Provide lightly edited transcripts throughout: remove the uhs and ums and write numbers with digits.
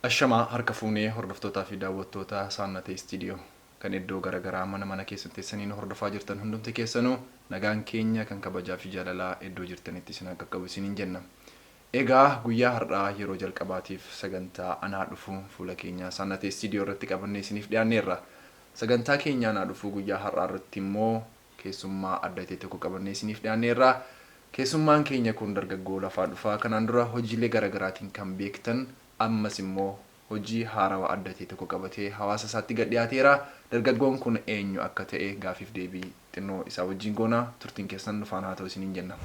Ashamaa harka fuunee hordoftootaa fi daawwattoota Saannatee Istiidiyoo kan iddoo garaagaraa mana mana keessan teessanii nu hordofaa jirtan hundumti keessanuu nagaan keenya kan kabajaa fi jaalalaa iddoo jirtanitti isin akka qabu isiniin jenna. Egaa guyyaa har'aa yeroo jalqabaatiif sagantaa anaa dhufu fuula keenya Saannatee Istiidiyoo irratti qabannee isiniif dhiyaanneerra. Sagantaa keenya anaa dhufu guyyaa har'aa irratti immoo keessummaa adda ta'e tokko qabannee isiniif dhiyaanneerra. Keessummaan keenya kun dargaggoo lafaa dhufaa kanaan dura hojiilee garaagaraatiin kan beektan ammas immoo hojii haarawaa adda ta'e tokko qabatee hawaasa isaatti gad dhiyaateera. Dargaggoon kun eenyu akka ta'e gaafiif deebii xinnoo isaa wajjin goona. Turtiin keessan nu faana haa ta'u isiniin jenna.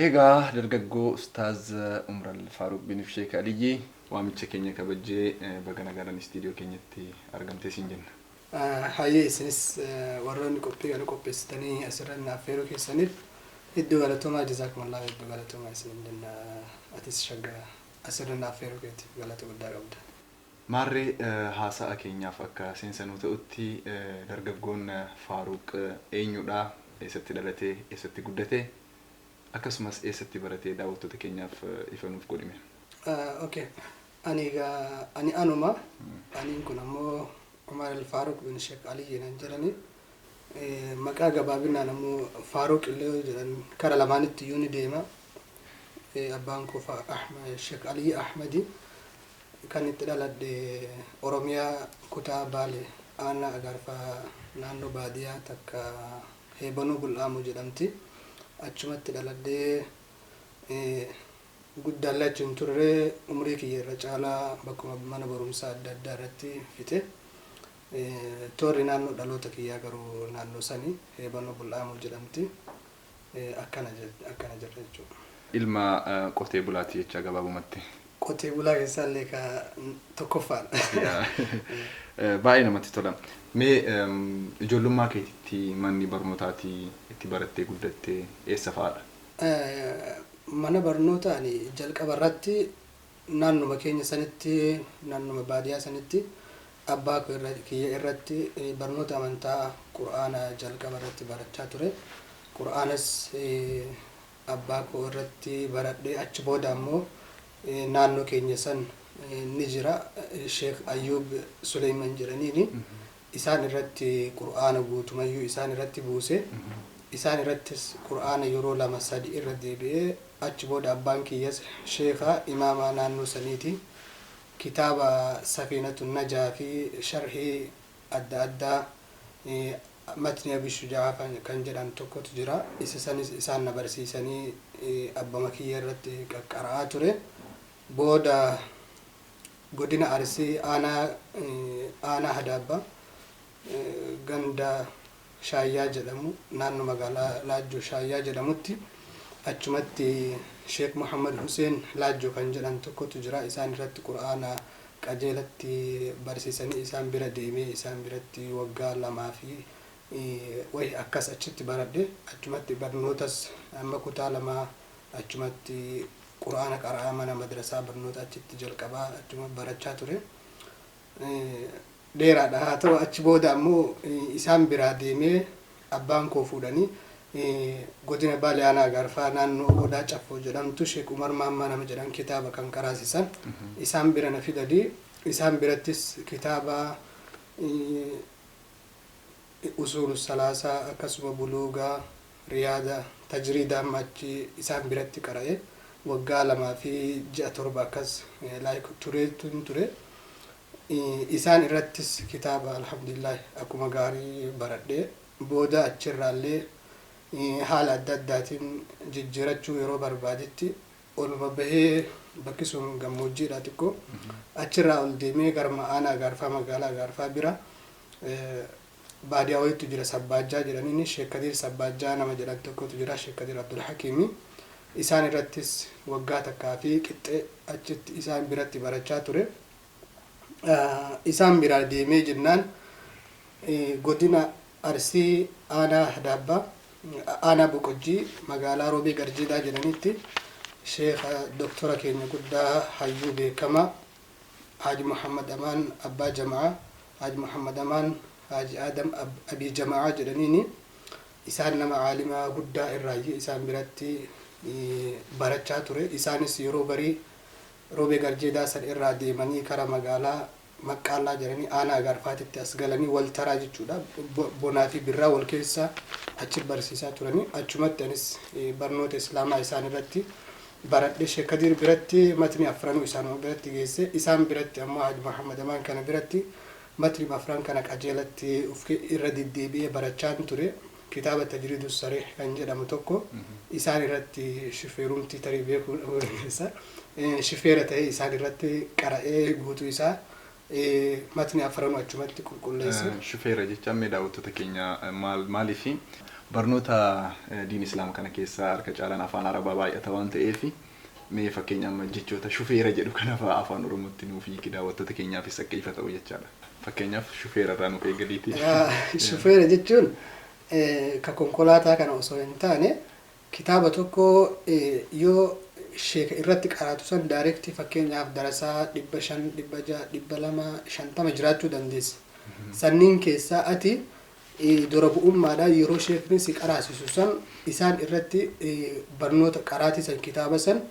Egaa dargaggoo Ustaaz Umral Faaruq bin Sheek Aliyyi waamicha keenya kabajjee baga nagaadhaan istiidiyoo keenyatti argamtee siin jenna. Hayyee, isinis warroonni qophii kana qopheessitanii asirra na affeeruu keessaniif hedduu galatoomaa, jazaakumullah, hedduu galatoomaa isinin jenna. Atis shagga asirra na affeeruu keetiif galata guddaa qabda. Maarree, haasa'a keenyaaf akka seensa nuu ta'utti dargaggoon Faaruq eenyudha? Eessatti dhalatee? Eessatti guddate? Akkasumas eessatti baratee daawwattoota keenyaaf ifa nuuf godhime. Okay. Ani egaa ani anuma. Aniin kun ammoo Umar al-Faaruq bin Sheekh Aliyyi naan jedhani. Maqaa gabaabinaan ammoo Faaruq illee yoo jedhan kara lamaanitti iyyuu ni deema. Abbaan koo Sheekh Aliyyi Ahmadi. Kan itti dhaladhe Oromiyaa, kutaa Baale, aanaa Agaarfaa, naannoo baadiyaa takka Heebanuu Bul'aamuu jedhamti. Achumatti dhaladhee guddaallee achi hin turre. Umrii kiyya irra caalaa bakkuma mana barumsaa adda addaa irratti fixe. Toorri naannoo dhaloota kiyyaa garuu naannoo sani Heebanuu Bul'aamuu jedhamti. Akkana akkana jirra jechuudha. Ilma qotee bulaati jecha gabaabumatti. Qotee bulaa keessaa illee ka tokkoffaadha. Baay'ee namatti tola. Mee ijoollummaa keetitti manni barnootaatii itti barattee guddattee eessa fa'aadha? Mana barnoota ani jalqaba irratti naannuma keenya sanitti, naannuma baadiyaa sanitti abbaa kiyya irratti barnoota amantaa Qur'aana jalqaba irratti barachaa ture. Qur'aanas abbaa koo irratti baradhee, achi booda ammoo naannoo keenya san ni jira Sheekh Ayyuub Suleyman jedhaniini, isaan irratti Qur'aana guutumayyuu isaan irratti buuse. Isaan irrattis Qur'aana yeroo lama sadi irra deebi'ee, achi booda abbaan kiyyas sheekha imaamaa naannoo saniiti. Kitaaba Safiinatu Najaa fi sharhii adda addaa, matni Abi Shujaa kan jedhan tokkotu jira. Isa sanis isaan na barsiisanii abbama kiyya irratti qaqqara'aa ture. Booda godina Arsii, aanaa Hadaabba, ganda Shaayyaa jedhamu, naannoo magaalaa Laajjoo Shaayyaa jedhamutti, achumatti Sheek Muhammad Hussein Laajjoo kan jedhan tokkotu jira. Isaan irratti Qur'aana qajeelatti barsiisanii, isaan bira deemee isaan biratti waggaa 2 fi wahi akkas achitti baradhe. Achumatti barnootas amma kutaa 2 achumatti Qur'aana qara'aa, mana madrasaa barnoota achitti jalqabaa achuma barachaa ture. Dheeraadha. Haa ta'u, achi booda ammoo isaan biraa deemee abbaan koo fuudhanii godina Baalee, aanaa Agaarfaa, naannoo Odaa Caffoo jedhamtu Sheek Umar Maammaa nama jedhan kitaaba kan qaraasisan isaan bira na fidanii, isaan birattis kitaaba Usuulu Salaasaa, akkasuma Buluugaa, Riyaada, Tajriida amma achi isaan biratti qara'e. Waggaa 2 fi ji'a 7 akkas like tureetun ture. Isaan irrattis kitaaba alhamdulillah akkuma gaarii baradhe. Booda achirraallee haala adda addaatiin jijjiirachuu yeroo barbaadetti oluma bahee, bakki sun gammoojjiidha xiqqoo, achirraa ol deemee garma aanaa Agaarfaa, magaalaa Agaarfaa bira baadiyaa wayiitu jira, Sabbaajjaa jedhaniini, Sheek Kadiir Sabbaajjaa nama jedhan tokkotu jira, Sheek Kadiir Abdulhakiimi. Isaan irrattis waggaa takkaa fi qixxee achitti isaan biratti barachaa ture. Isaan biraa deemee jennaan godina Arsii, aanaa Hadaabbaa, aanaa Boqojjii, magaalaa Roobee Garjiidhaa jedhanitti sheekha doktora keenya guddaa, hayyuu beekamaa, Haaji Muhammad Amaan Abbaa Jama'aa, Haaji Muhammad Amaan Haaji Aadam Abii Jama'aa jedhaniini, isaan nama caalimaa guddaa irraayyi, isaan biratti barachaa ture. Isaanis yeroo barii Roobee Garjeedaa san irraa deemanii kara magaalaa Maqqaallaa jedhanii aanaa Agaarfaatitti as galanii wal taraa jechuudha. Bonaa fi birraa wal keessa achi barsiisaa turanii, achumatti anis barnoota islaamaa isaan irratti baradhe. Sheek Kadiir biratti matni afranuu isaanuma biratti geesse. Isaan biratti ammoo Haji Muhammad Amaan kana biratti matni afran kana qajeelatti uf irra deddeebi'ee barachaan ture. Kitaaba Tajriidu Sariih kan jedhamu tokko isaan irratti, shifeerumti tarii beekuu dhabuu dandeessa. Shifeera ta'ee isaan irratti qara'ee guutuu isaa matni afranuu achumatti qulqulleesse. Shufeera jechaan mee daawwattoota keenya maal maaliifi barnoota diin islaam kana keessa harka caalaan afaan arabaa baay'ata waan ta'eef, mee fakkeenya amma jechoota shufeera jedhu kana fa'aa afaan oromootti nuuf hiiki, daawwattoota keenyaafis akka ifa ta'u jechaadha. Fakkeenyaaf shufeera irraa nuuf eegaliiti. Shufeera jechuun ka konkolaataa kana osoo hin taane, kitaaba tokko yoo sheeka irratti qaraatu san direct, fakkeenyaaf darasaa 500, 600, 250 jiraachuu dandeessa. Sanniin keessaa ati dura bu'ummaadhaan yeroo sheekni si qaraasisu san isaan irratti barnoota qaraatii san, kitaaba san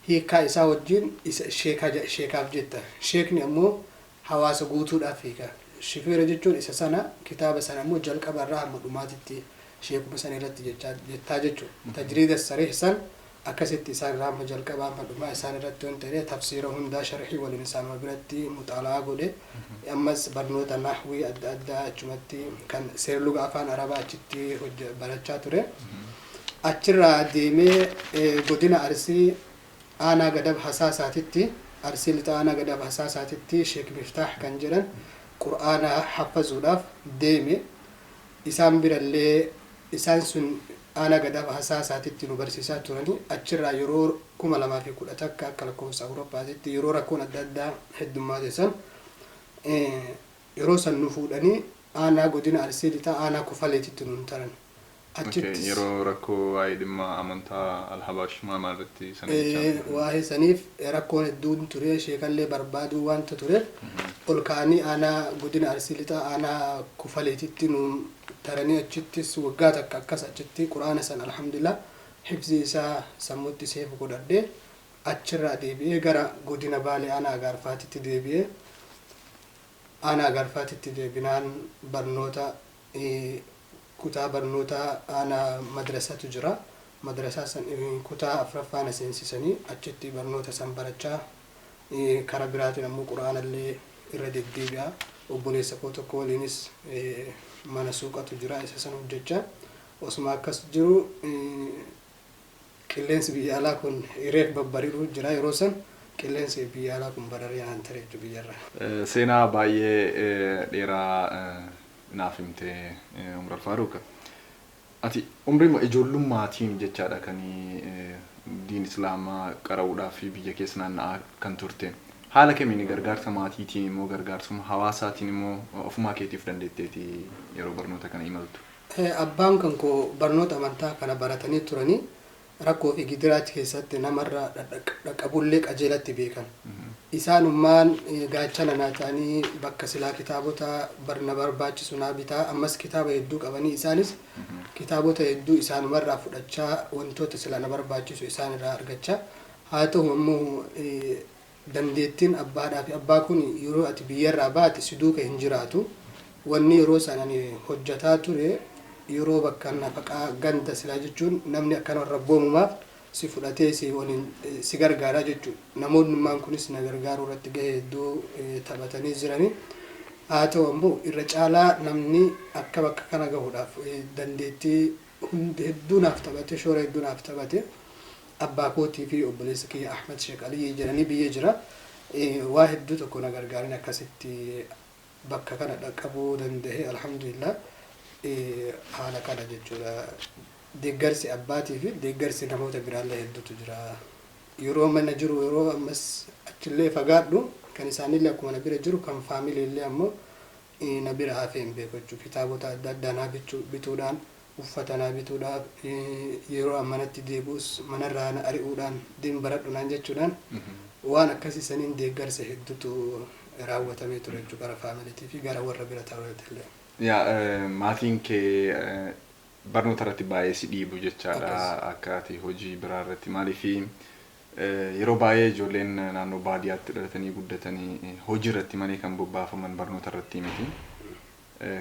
hiikkaa isaa wajjin isa sheekaaf jetta. Sheekni ammoo hawaasa guutuudhaaf hiika. Shifeera jechuun isa sana, kitaaba sana ammoo jalqaba irraa hamma dhumaatitti sheekuma san irratti jettaa jechuudha. Tajriida Sariih san akkasitti isaan irraa hamma jalqaba hamma dhumaa isaan irratti wanta ta'e, tafsiira hundaa sharhii waliin isaanuma biratti muxaala'aa godhe. Ammas barnoota nahwii adda addaa achumatti kan seerluga afaan arabaa achitti barachaa ture. Achirraa deemee godina Arsii aanaa Gadab Hasaasaatitti, Arsii Lixa aanaa Gadab Hasaasaatitti Sheek Miftaah kan jedhan qur'aana haffazuudhaaf deeme. Isaan birallee, isaan sun aanaa Gadab Hasaasaatitti nu barsiisaa turanii, achirraa yeroo 2011 akka lakkoofsa Awurooppaatitti yeroo rakkoon adda addaa heddummaate san, yeroo san nu fuudhanii aanaa godina Arsii Lixaa aanaa Kofaleetitti nuun taran. Achittis Yeroo rakkoo waa'ee dhimma amantaa Alhabaash maal maal irratti sana jechaa. Waa'ee saniif rakkoon hedduun ture, sheekallee barbaaduu wanta tureef ol ka'anii aanaa godina Arsii Lixaa aanaa Kofaleetitti nuun taranii, achittis waggaa takka akkas achitti quraana san alhamdulillah hifzii isaa sammuutti seefu godhadhee, achirraa deebi'ee gara godina Baalee aanaa Agaarfaatitti deebi'ee. Aanaa Agaarfaatitti deebinaan barnoota kutaa barnoota aanaa madrasatu jira. Madrasaa san kutaa afuraffaa na seensisanii, achitti barnoota san barachaa, karaa biraatiin ammoo quraanallee irra deddeebi'a. Obboleessa koo tokko waliinis mana suuqatu jira, isa san hojjechaa. Osuma akkas jiru qilleensi biyya alaa kun reef babbari'uu jira, yeroo san qilleensi biyya alaa kun bararee naan ture jechuudha biyyarraa. Seenaa baay'ee dheeraa naaf himte, Umar Faaruq. Ati umrii ijoollumaatiin jechaadha kan diin islaamaa qara'uudhaaf biyya keessa naanna'aa kan turte. Haala kamiin, gargaarsa maatiitiin immoo gargaarsuma hawaasaatiin immoo ofumaa keetiif dandeetteeti yeroo barnoota kana imaltu? Abbaan kan koo barnoota amantaa kana baratanii turanii, rakkoo fi gidiraa achi keessatti namarra dhaqqabullee qajeelatti beekan. Isaanummaan gaachana naa ta'anii bakka silaa kitaabota na barbaachisu naa bitaa, ammas kitaaba hedduu qabanii, isaanis kitaabota hedduu isaanumarraa fudhachaa, wantoota silaa na barbaachisu isaan irraa argachaa. Haa ta'u ammoo dandeettiin abbaadhaa fi abbaa kun yeroo ati biyyarraa baate si duuka hin jiraatu. Wanni yeroo san ani hojjataa ture, yeroo bakka nafaqaa ganda silaa jechuun namni akkana rabboomumaaf si fudhatee si waliin si gargaaraa jechuudha. Namoonnummaan kunis na gargaaruu irratti gahee hedduu taphatanii jirani. Haa ta'u ammoo irra caalaa namni akka bakka kana gahuudhaaf dandeettii hedduu naaf taphate, shoora hedduu naaf taphate, abbaa kootii fi obboleessa kiyya Ahmad Sheekh Aliyyi jedhanii biyya jira. Waa hedduu tokko na gargaaran, akkasitti bakka kana dhaqqabuu danda'e, alhamdulillah, haala kana jechuudha. Deeggarsi abbaatii fi deeggarsi namoota biraallee hedduutu jira. Yeroo mana jiru, yeroo ammas achillee fagaadhu, kan isaanillee akkuma na bira jiru, kan faamiliillee ammoo na bira hafee hin beeku jechuudha. Kitaabota adda addaa naa bituudhaan, uffata naa bituudhaan, yeroo manatti deebi'us manarraa na ari'uudhaan deem baradhu naan jechuudhaan, waan akkasii saniin deeggarsa hedduutu raawwatamee ture jechuudha gara faamiliitii fi gara warra bira ta'uutillee. Yaa, maatiin kee Barnoota irratti baay'ee si dhiibu jechaadha akka ati hojii biraa irratti maaliif yeroo baay'ee ijoolleen naannoo baadiyyaatti dhalatanii guddatanii hojii irratti malee kan bobbaafaman barnoota irratti miti.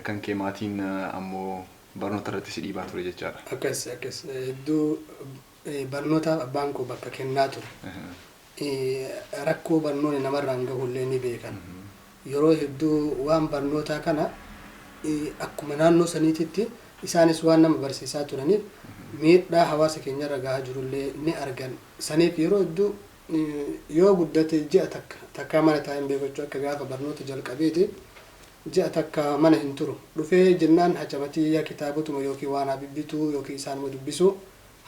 Kan kee maatiin ammoo barnoota irratti si dhiibaa ture jechaadha. Akkas akkas, hedduu barnootaaf abbaan koo bakka kennaa ture. Rakkoo barnoonni namarraan gahullee ni beekan. Yeroo hedduu waan barnootaa kana akkuma naannoo saniititti isaanis waan nama barsiisaa turaniif miidhaa hawaasa keenyarra gahaa jirullee ni argan. Saniif yeroo hedduu yoo guddate ji'a takka takkaa mana taa'een beekachuu akka gaafa barnoota jalqabeeti ji'a takka mana hin turu. Dhufee jennaan hacamatii yaa kitaabotuma yookiin waan haa bibbituu yookiin isaanuma dubbisuu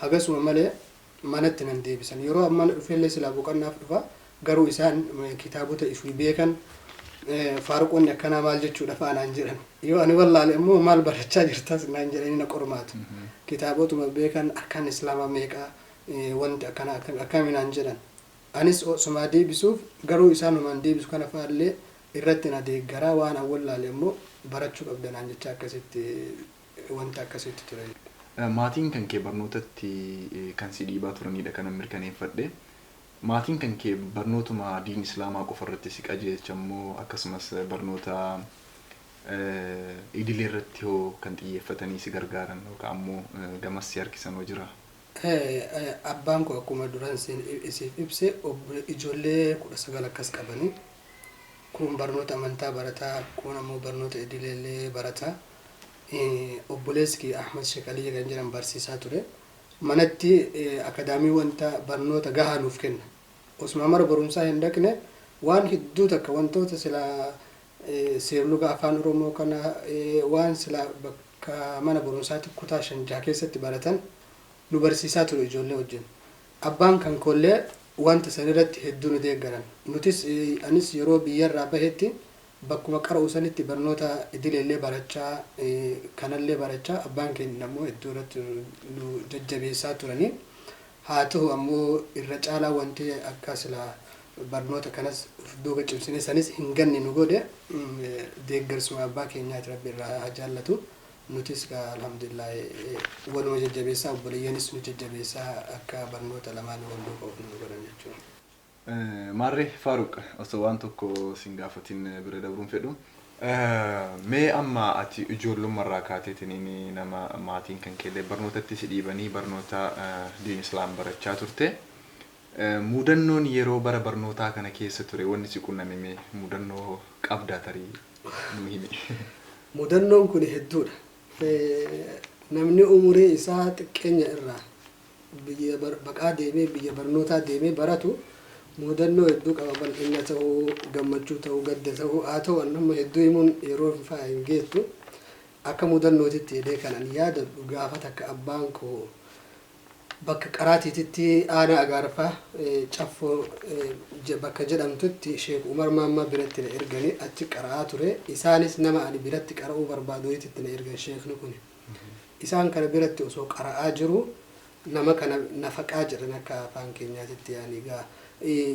hagasuma malee manatti nan deebisan. Yeroo amma dhufeellee silaa boqonnaaf dhufa, garuu isaan kitaabota ifii beekan faaruqoonni akkanaa maal jechuudha fa'a naan jedhan. Yoo ani wallaale immoo maal barachaa jirtas naan jedhanii na qormaatu. Kitaabotuma beekan arkaan islaamaa meeqaa, wanti akkanaa akkami naan jedhan. Anis osumaa deebisuuf, garuu isaanumaan deebisu kana fa'aallee irratti na deeggaraa, waan an wallaale immoo barachuu qabda naan jecha akkasitti wanta akkasitti ture. Maatiin kan kee barnootatti kan si dhiibaa turanidha kanan mirkaneeffadhe. Maatiin kan kee barnootuma diin islaamaa qofa irratti si qajeelcha immoo akkasumas barnoota idilee irratti hoo kan xiyyeeffatanii si gargaaran yookaan ammoo gamas si harkisan hoo jira? Abbaan koo akkuma duran isiif ibse ijoollee 19 akkas qabanii, kun barnoota amantaa barataa, kun ammoo barnoota idileellee barataa. Obboleessi kiyya Ahmad Sheekh Aliyyi kan jedhan barsiisaa ture. Manatti akadaamii wanta barnoota gahaa nuuf kenna. Osuma mara barumsaa hin dhaqne waan hedduu takka wantoota silaa seerluga afaan Oromoo kana waan silaa bakka mana barumsaatti kutaa 5-6 keessatti baratan nu barsiisaa ture ijoollee wajjin. Abbaan kan koollee wanta san irratti hedduu nu deeggaran. Nutis anis yeroo biyyarraa bahetti bakkuma qara'u sanitti barnoota idileellee barachaa kanallee barachaa, abbaan keenya ammoo hedduu irratti nu jajjabeessaa turanii. Haa ta'u ammoo irra caalaa wanti akka silaa barnoota kanas of duuba cimsine sanis hin ganne nu godhe deeggarsuma abbaa keenyaati, rabbi irraa haa jaallatu. Nutis alhamdulillah waluma jajjabeessaa, obboleeyyanis nu jajjabeessaa akka barnoota lamaan wal duuka oofnu nu godhan jechuudha. Maarree Faaruq, osoo waan tokko sin gaafatin bira dabruun fedhu. Mee amma ati ijoollummarraa kaateetiin nama maatiin kan keellee barnootatti si dhiibanii barnoota diin islaam barachaa turte. Mudannoon yeroo bara barnootaa kana keessa ture wanni si qunname mee mudannoo qabdaa tarii nu himi. Mudannoon kun hedduudha. Namni umurii isaa xiqqeenya irraa biyya baqaa deemee biyya barnootaa deemee baratu mudannoo hedduu qaba. Bal'ina ta'uu, gammachuu ta'uu, gadda ta'uu, haa ta'u amma hedduu himuun yeroo fa'aa hin geettu. Akka mudannootitti jedhee kanan yaadadhu gaafa takka abbaan koo bakka qaraatiititti aanaa Agaarfaa Caffoo bakka jedhamtutti Sheek Umar Maammaa biratti na erganii achi qara'aa ture. Isaanis nama ani biratti qara'uu barbaadu wayiititti na ergan sheekni kun. Isaan kana biratti osoo qara'aa jiru nama kana nafaqaa jedhan akka afaan keenyaatitti yaani gaa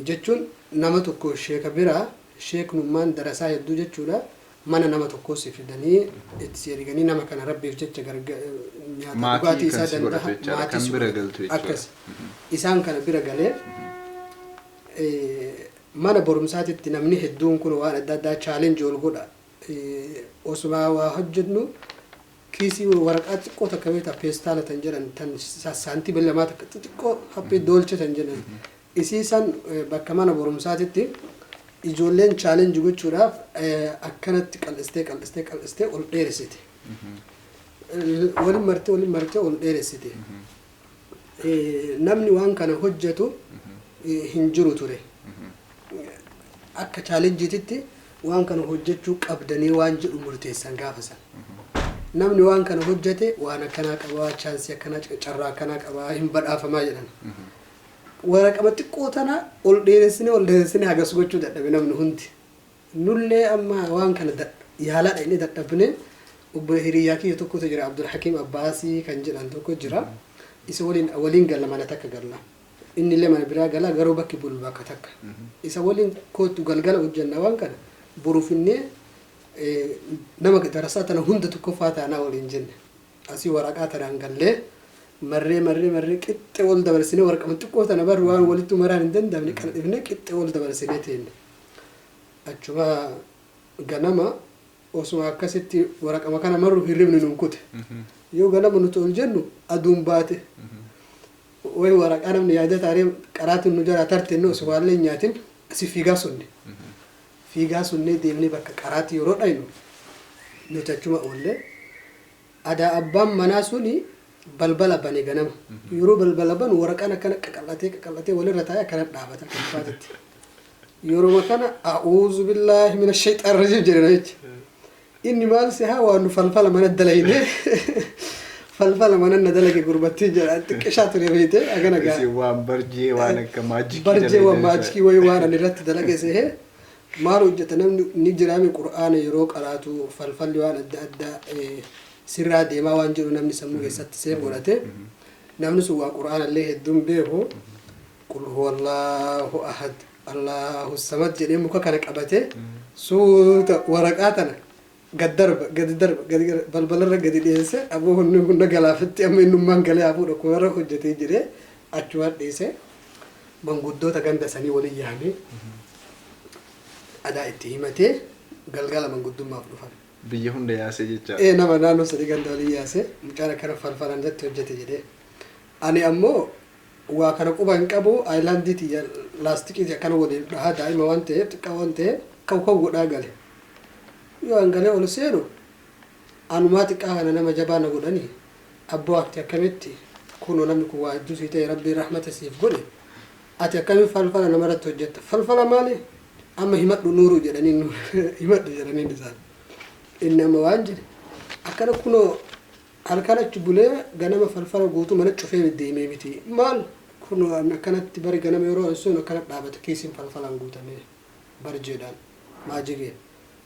jechuun nama tokko sheeka biraa sheeknummaan darasaa hedduu jechuudha, mana nama tokkoo si fidanii itti si erganii nama kana rabbiif jecha nyaata dhugaatii isaa danda'a maatii si bira galtu jechuudha. Akkas isaan kana bira galee mana barumsaatitti namni hedduun kun waan adda addaa challenge ol godha. Osuma waa hojjennu kiisii waraqaa xiqqoo takka beektaa, peestaala tan jedhan, tan saantii 2 takka xixiqqoo haphii doolche tan jedhan, isii san bakka mana barumsaatitti ijoolleen challenge gochuudhaaf akkanatti qal'istee qal'istee qal'istee ol dheeressite. Waliin martee waliin martee ol dheeressite. Namni waan kana hojjetu hin jiru ture. Akka challengeiititti waan kana hojjechuu qabdanii waan jedhu murteessan gaafa san. Namni waan kana hojjete waan akkanaa qabaa, chance akkanaa, carraa akkanaa qabaa, hin badhaafamaa jedhan. Waraqama xiqqoo tana ol dheeressine ol dheeressine hagas gochuu dadhabe namni hundi. Nullee amma waan kana yaalaa dhaqnee dadhabne. Obbo hiriyyaa kiyya tokkotu jira, Abdul Hakiim Abbaasii kan jedhan tokko jira. Isa waliin waliin galla, mana takka galla. Inni illee mana biraa gala, garuu bakki bulu bakka takka. Isa waliin kootu galgala hojjenna, waan kana boruufinnee nama darasaa tana hunda tokkoffaa taanaa waliin jenne. Asii waraqaa tanaan gallee marree marree marree qixxee wal dabarsinee, waraqama xiqqoo tana barru waan walitti maraan hin danda'amne qal'ifnee qixxee wal dabarsinee teenne. Achuma ganama osuma akkasitti waraqama kana marru hirribni nun kute. Yoo ganama nuti ol jennu aduun baate. Wayi waraqaa namni yaada taaree qaraatiin nu jalaa tarte inni osoo waallee hin nyaatin asii fiigaa sunne. Fiigaa sunnee deemnee bakka qaraatii yeroo dhaynu nuti achuma oollee, adaa abbaan manaa suni balbala bane ganama. Yeroo balbala banu waraqaan akkana qaqal'atee qaqal'atee walirra taa'ee akkana dhaabata akka mukaatitti. Yeroo kana "A'uuzu billaahi mina shayxaan rajiim" jedhe namichi. Inni maal sehaa, waan nu falfala mana dalaynee, falfala mana na dalage gurbattii jedha. Xiqqishaa ture beekte agana gaa. Isin waan barjee, waan akka maajikii Barjee waan dalaydan. Maajikii wayii waan ani irratti dalage sehee. Maal hojjeta, namni ni jiraame qur'aana yeroo qaraatu falfalli waan adda addaa sirraa deemaa waan jedhu namni sammuu keessatti seef godhate. Namni sun waa qur'aana illee hedduun beeku. "Qul huwallaahu ahad, Allahu samad" jedhee muka kana qabate suuta waraqaa tana gad darba, gadi darba, gadi balbalarra gadi dhiyeesse. Aboo, hunni hunda galaafatti amma innummaan galee haa fuudhu, kunarra hojjetee jedhee achumaan dhiise. Manguddoota ganda sanii waliin yaamee adaa itti himatee galgala manguddummaaf dhufan. Biyya hunda yaasee jecha. Ee, nama naannoo sadii ganda waliin yaase, mucaan akkana falfalan irratti hojjete jedhee. Ani ammoo waa kana quba hin qabu. Aayilaandii tiyya laastikii akkana waliin dhahaa, daa'ima waan ta'eef, xiqqaa waan ta'eef, kaw kaw godhaa gale. Yoo an galee ol seenu anumaa xiqqaa kana nama jabaa na godhanii, "Abboo, ati akkamitti, kunoo namni kun waa hedduu sii ta'e, Rabbiin rahmata siif godhe, ati akkamiin falfala namarratti hojjetta? Falfala maali? Amma himadhu nuuruu" jedhanii, "Himadhu" jedhaniin isaan. Inni amma waan jedhe, akkana kunoo halkan achi bulee ganama falfala guutuu mana cufee deemee miti. Maal, kunoo akkanatti bari ganama yeroo an seenu akkana dhaabate, kiisiin falfalaan guutamee barjeedhaan maajigeen.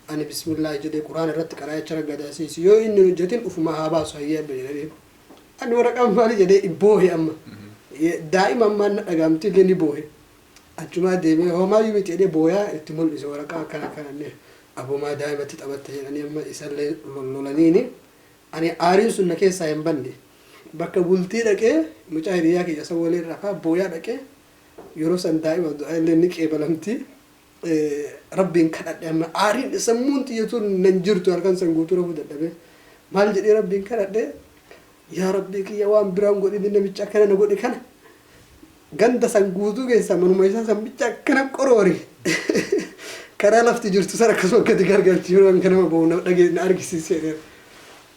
Ani bismillaahi jedhee quraan irratti qaraa'icha raggadaasiisi, yoo inni hin hojjetin ufuma haa baasu, hayyee abba jedhanii. Ani waraqaan maali jedhee boohe. Amma daa'ima ammaan na dhagaamti illee ni boohe. Achumaa deemee homaayyuu miti jedhee booyaa itti mul'ise, waraqaa akkana akkana illee. "Aboomaa daa'imatti taphatte" jedhanii amma isallee lolaniini. Ani aariin sun na keessaa hin banne. Bakka bultii dhaqee mucaa hiriyaa kiyya isa waliin rafaa booyaa dhaqee, yeroo san daa'ima du'aa illee ni qeebalamti. Rabbiin kadhadhe. Amma aariin sammuun xiyyatuun nan jirtu, halkan san guutuu rafuu dadhabee maal jedhee Rabbiin kadhadhe: "Yaa Rabbii kiyya, waan biraan godhini, namicha akkana na godhe kana ganda san guutuu keessaa manuma isaa san bicha akkana qoroori, karaa lafti jirtu san akkasuma gadi gargalchi, yeroo kan nama bahu na dhagee na argisiisee."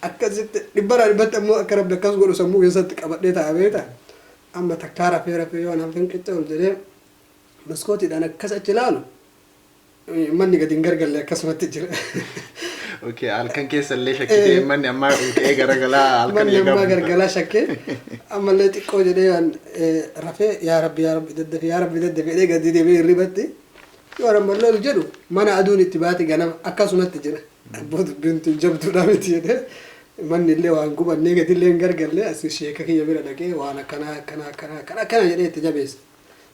Akkasitti dhibbarraa dhibbatti ammoo akka Rabbi akkas godhu sammuu keessatti qabadhee ta'a beektaa. Amma takkaa rafee rafee yoo halkan qixxee ol jedhee maskootiidhaan akkas achi ilaalu manni gadi hin gargalle, akkasumatti jira. Okay, halkan keessa illee shakkitee manni ammaa ol ka'ee garagalaa halkan Manni ammaa eegaa. Gargalaa shakkee ammallee xiqqoo jedhee waan rafee, "Yaa Rabbi, yaa Rabbi, daddafi, yaa Rabbi, daddafi" jedhee gadi deebi'ee hirribatti. Yoo ammallee ol jedhu mana aduun itti baate ganama akkasumatti jira. "Abboo, dubbiin tun jabduudha miti" jedhee, manni illee waan gubannee gadi illee hin gargalle. As sheeka kiyya bira dhaqee waan akkanaa akkanaa akkanaa akkana akkana jedhee itti jabeesse.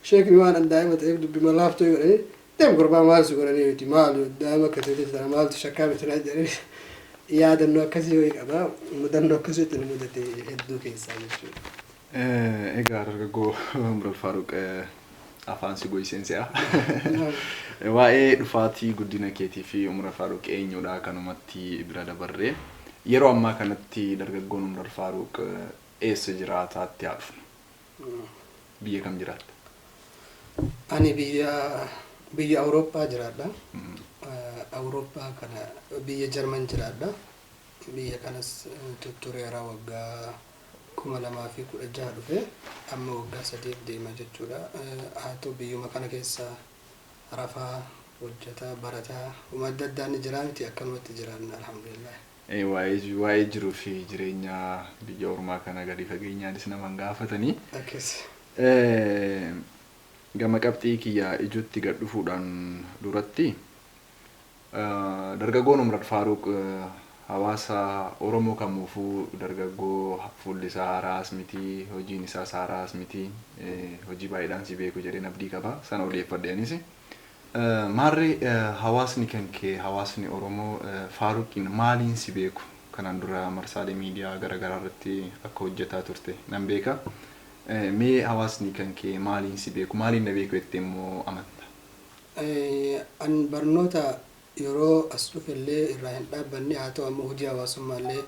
Sheekni waan an daa'ima ta'eef dubbi malaaftoo godhanii, "Deem gurbaa, maal si godhanii miti, maal daa'ima akka ta'e tana maaltu shakkaa miti" naan jedhanii. Yaadannoo akkasii wayii qaba, mudannoo akkasiitti nu mudate hedduu keessaa jechuudha. Egaa dargaggoo Umar Faaruq, afaan si goyseen se'a. Waa'ee dhufaatii guddina keetii fi Umar Faaruq eenyudha kanumatti bira dabarree, yeroo ammaa kanatti dargaggoon Umar Faaruq eessa jiraataatti haa dhufnu? Biyya kam jiraatta? Ani biyya Awurooppaa jiraadha. Awurooppaa kana biyya Jarman jiraadha. Biyya kanas tuttureera, waggaa 2016 dhufe, amma waggaa 3f deema jechuudha. Haa ta'u, biyyuma kana keessa rafaa, hojjetaa, barataa, uma adda addaa ni jira miti, akkanumatti jiraanna, alhamdulillah. Waa'ee jiruu fi jireenya biyya ormaa kana gadi fageenyaanis nama hin gaafatanii. Akkas. Gama qabxii kiyya ijotti gad dhufuudhaan duratti, dargaggoon Umar Faaruq hawaasa Oromoo kamuufuu dargaggoo fuulli isaa haaraas miti, hojiin isaas haaraas miti, hojii baay'eedhaan si beeku jedheen abdii qaba, sana odeeffadhe anis. Maarree, hawaasni kan kee, hawaasni Oromoo Faaruqiin maaliin si beeku? Kanaan dura marsaalee miidiyaa garaagaraa irratti akka hojjetaa turte nan beeka. Mee hawaasni kan kee maaliin si beeku, maaliin na beeku jettee immoo amanta? An barnoota yeroo as dhufellee irraa hin dhaabbanne, haa ta'u ammoo hojii hawaasummaallee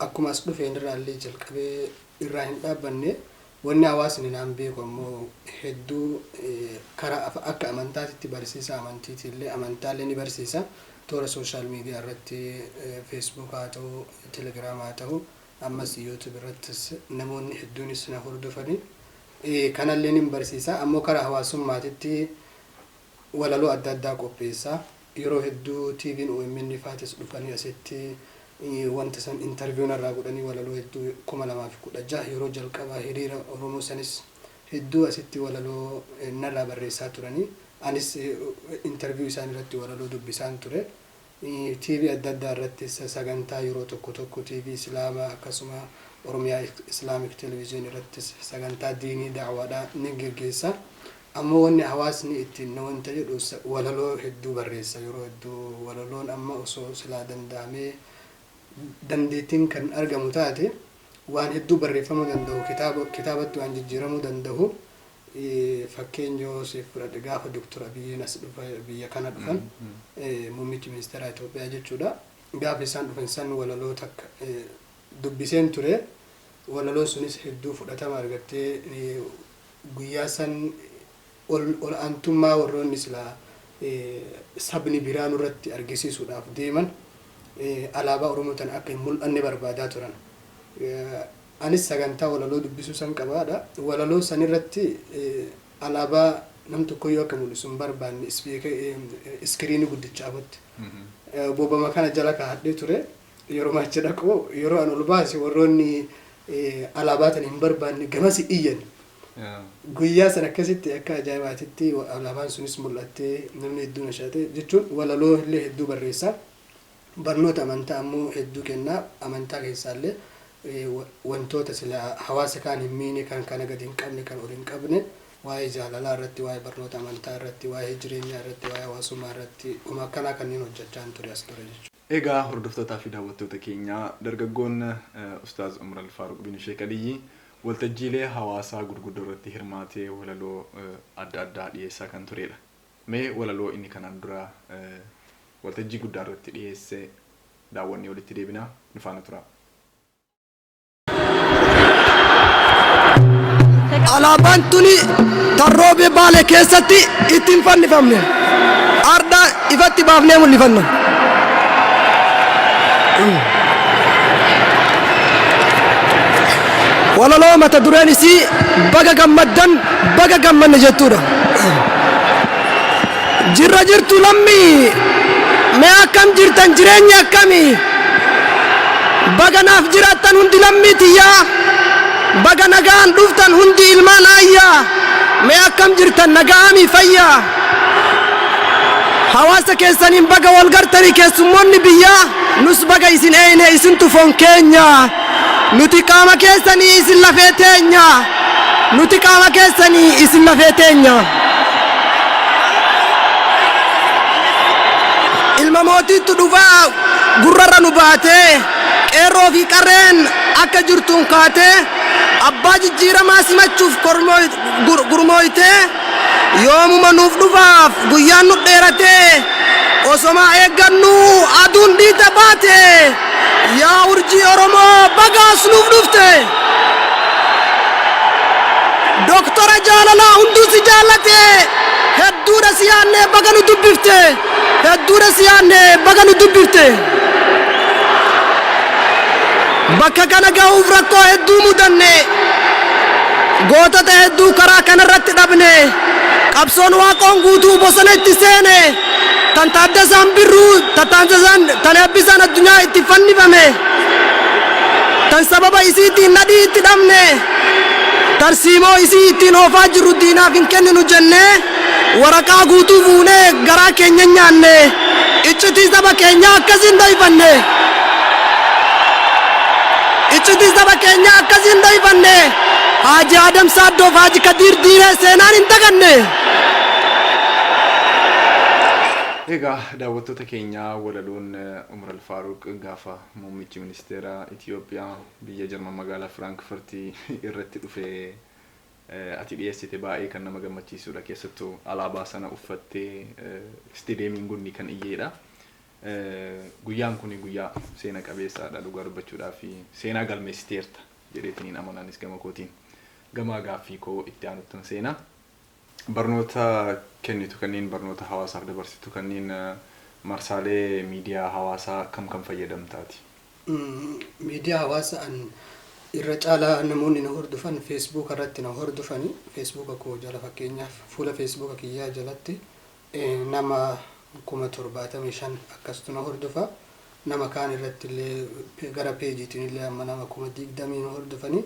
akkuma as dhufeen irraallee jalqabee irraa hin dhaabbanne. Wanni hawaasni naan beeku ammoo hedduu karaa akka amantaatitti barsiisa amantiitillee, amantaallee ni barsiisa. Toora social media irratti, Facebook haa ta'u, Telegram haa ta'u, ammas YouTube irrattis namoonni hedduunis na hordofani. Kanallee ni barsiisa. Ammoo karaa hawaasummaatitti walaloo adda addaa qopheessa. Yeroo hedduu TV'n OMN faatis dhufanii asitti wanta san interview narraa godhanii, walaloo hedduu 2016 yeroo jalqabaa hiriira Oromoo sanis hedduu asitti walaloo narraa barreessaa turanii, anis interview isaan irratti walaloo dubbisaan ture. TV adda addaa irrattis sagantaa yeroo tokko tokko, TV Islaamaa akkasuma Oromiyaa Islamic Television irrattis sagantaa diinii da'waadhaa ni geggeessa. Ammoo wanni hawaasni ittiin na wanta jedhu walaloo hedduu barreessa yeroo hedduu. Walaloon amma osoo silaa danda'amee, dandeettiin kan argamu taate, waan hedduu barreeffamuu danda'u, kitaaba kitaabatti waan jijjiiramuu danda'u. Fakkeenya yoo siif fudhadhe, gaafa Doktor Abiyyiin as dhufa, biyya kana dhufan, muummichi ministeeraa Itoophiyaa jechuudha. Gaafa isaan dhufan san walaloo takka dubbiseen ture. Walaloon sunis hedduu fudhatama argattee, guyyaa san ol aantummaa warroonni silaa sabni biraa nurratti argisiisuudhaaf deeman alaabaa Oromoo tan akka hin mul'anne barbaadaa turan. Anis sagantaa walaloo dubbisuu san qabaadha. Walaloo san irratti alaabaa nam tokkoyyuu akka mul'isu hin barbaanne screen guddicha afotti. Bobama kana jala kaa'adhee ture. Yeroo achi dhaqu, yeroo an ol baase, warroonni alaabaa tan hin barbaanne gamasi iyyan. Guyyaa san akkasitti akka ajaa'ibaatitti alaabaan sunis mul'attee namni hedduu nashaate jechuun walaloo illee hedduu barreessa. Barnoota amantaa ammoo hedduu kennaa. Amantaa keessaallee wantoota sila hawaasa kaan hin miine, kan kana gadi hin qabne, kan ol hin qabne, waa'ee jaalalaa irratti, waa'ee barnoota amantaa irratti, waa'ee jireenyaa irratti, waa'ee hawaasummaa irratti, uma akkanaa kanneen hojjechaa ture as ture jechuudha. Egaa hordoftootaa fi daawwattoota keenyaa, dargaggoon Ustaaz Umar Alfaaruq bin Sheek Aliyyi waltajjiilee hawaasaa gurguddoo irratti hirmaatee walaloo adda addaa dhiyeessaa kan turedha. Mee walaloo inni kanaan dura waltajjii guddaa irratti dhiyeesse daawwannee walitti deebinaa, nu faana tura. Alaabaan tuni tarroobee Baale keessatti itti hin fannifamne. Arda ifatti baafnee mul'ifanna. Walaloo mata dureen isii "Baga gammaddan, baga gammanne" jettuudha. Jirra jirtu lammii, mee akkam jirtan, jireenyi akkamii? Baga naaf jiraattan hundi lammii tiyyaa, baga nagaan dhuftan hundi ilmaan aayyaa. Mee akkam jirtan, naga'amii, fayyaa? Hawaasa keessaniin baga wal gartanii keessummoonni biyyaa. Nus baga isin eeyne, isintu foon keenya. Nuti qaama keessanii, isin lafee teenya. Nuti qaama keessanii, isin lafee teenya. Ilma mootiitu dhufaa gurrarra nu baatee, qeerroo fi qarreen akka jirtuun kaatee abbaa jijjiiramaa simachuuf gurmooytee, yoomuma nuuf dhufaaf guyyaan nu dheeratee, osomaa eeggannu aduun dhiita baate. Yaa urjii Oromoo, bagaas nuuf dhufte. Doktora jaalalaa, hunduu si jaallate. Hedduudha si yaannee, baga nu dubbifte. Hedduudha si yaannee, baga nu dubbifte. Bakka kana gahuuf rakkoo hedduu mudanne, gootota hedduu karaa kanarratti dhabne. Qabsoon Waaqoon Guutuu bosona itti seene, tan Taaddasaan Birruu, tan Eebbisaan Addunyaa itti fannifame, tan sababa isiitiin nadhii itti dhabne, tarsiimoo isii ittiin oofaa jirru diinaaf hin kenninu jennee waraqaa guutuu fuunee garaa keenya nyaanne. Iccitii saba keenyaa akkasiin dhoyfanne. Iccitii saba keenyaa akkasiin dhoyfanne. Haaji Adam Saaddoof Haaji Kadiir Diiree seenaan hin daganne. Egaa daawwattoota keenyaa, walaloon Umar Alfaaruq gaafa muummichi ministeera Itiyoophiyaa biyya Jarman magaalaa Firaankfurtii irratti dhufee ati dhiyeessite baay'ee kan nama gammachiisudha. Keessattuu alaabaa sana uffattee istiideemiin gunni kan iyyeedha. Guyyaan kun guyyaa seena qabeessaadha, dhugaa dubbachuudhaa fi seenaa galmeessiteerta jedheetiniin amanaanis gama kootiin. Gama gaaffii koo itti aanuttan seenaa. Barnoota kennitu kanneen, barnoota hawaasaaf dabarsitu kanneen, marsaalee miidiyaa hawaasaa kam kam fayyadamtaati? Miidiyaa hawaasaa an irra caalaa namoonni na hordofan Feesbuuka irratti na hordofani. Feesbuuka koo jala, fakkeenyaaf fuula Feesbuuka kiyyaa jalatti nama 75,000 akkasitu na hordofa. Nama kaan irratti illee gara peejiitiin illee amma nama 20,000 na hordofani.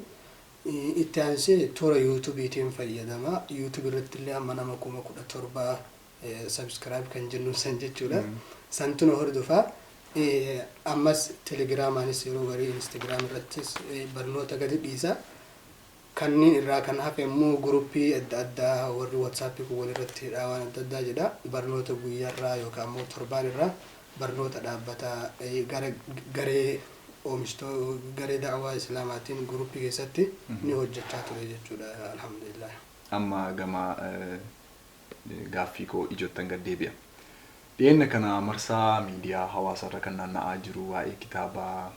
Itti aansee toora yuutuubiitiin fayyadama. Yuutuub irratti illee amma nama 17,000, subscribe kan jennu san jechuudha. Santu na hordofa. Ammas telegiraamaanis yeroo garii Instagram irrattis barnoota gadi dhiisa. Kanneen irraa kan hafe immoo guruppii adda addaa warri WhatsAppii kun walirratti hidhaa waan adda addaa jedha. Barnoota guyyaarraa yookaan immoo torbaan irraa barnoota dhaabbataa gara garee oomishtoo garee da'awaa islaamaatiin guruppii keessatti ni hojjechaa ture jechuudha, alhamdulillah. Amma gama gaaffii koo ijoottan gad deebi'a. Dhiyeenya kana marsaa miidiyaa hawaasaarra kan naanna'aa jiru waa'ee kitaaba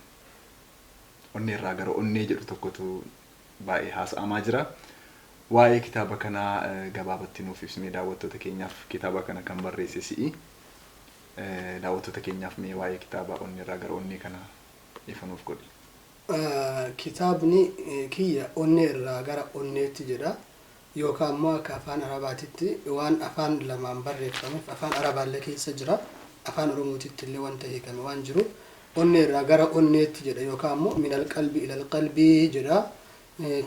onnee irraa gara onnee jedhu tokkotu baay'ee haasa'amaa jira. Waa'ee kitaaba kanaa gabaabatti nuuf ibsimee daawwattoota keenyaaf. Kitaaba kana kan barreesse si'i. Daawwattoota keenyaaf mee waa'ee kitaaba onnee irraa gara onnee kana ifa nuuf godhi. Kitaabni kiyya onnee irraa gara onneetti jedha. Yookaan immoo akka afaan Arabaatitti waan afaan lamaan barreeffameef afaan Arabaallee keessa jira. Afaan Oromootitti illee wanta hiikame waan jiru. Onnee irraa gara onneetti jedha yookaan immoo minal qalbii ilal qalbii jedha.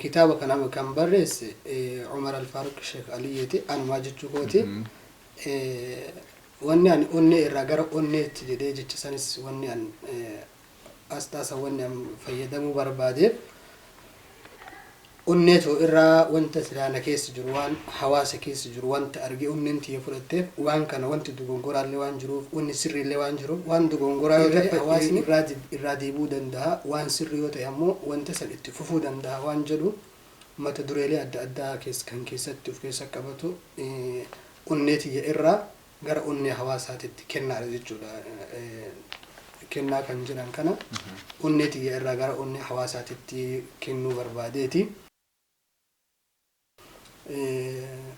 Kitaaba kana kan barreesse Umar Alfaaruq Sheekh Aliyyeeti. Anumaa jechuu kooti. Wanni ani onnee irraa gara onneetti jedhee jecha sanis wanni ani asxaasa wanni ani fayyadamuu barbaadeef, onneetoo irraa wanta silaana keessa jiru, waan hawaasa keessa jiru, wanta argee onneen tiyya fudhatteef, waan kana wanti dogongoraallee waan jiruuf, wanni sirriillee waan jiruuf, waan dogongoraa yoo ta'e hawaasni irraa deebi'uu danda'a, waan sirrii yoo ta'e ammoo wanta san itti fufuu danda'a waan jedhu, mata dureelee adda addaa kan keessatti of keessa qabatu onnee tiyya irraa gara onnee hawaasaatitti kennaadha jechuudha. Kennaa kan jedhan kana onnee tiyya irraa gara onnee hawaasaatitti kennuu barbaadeeti.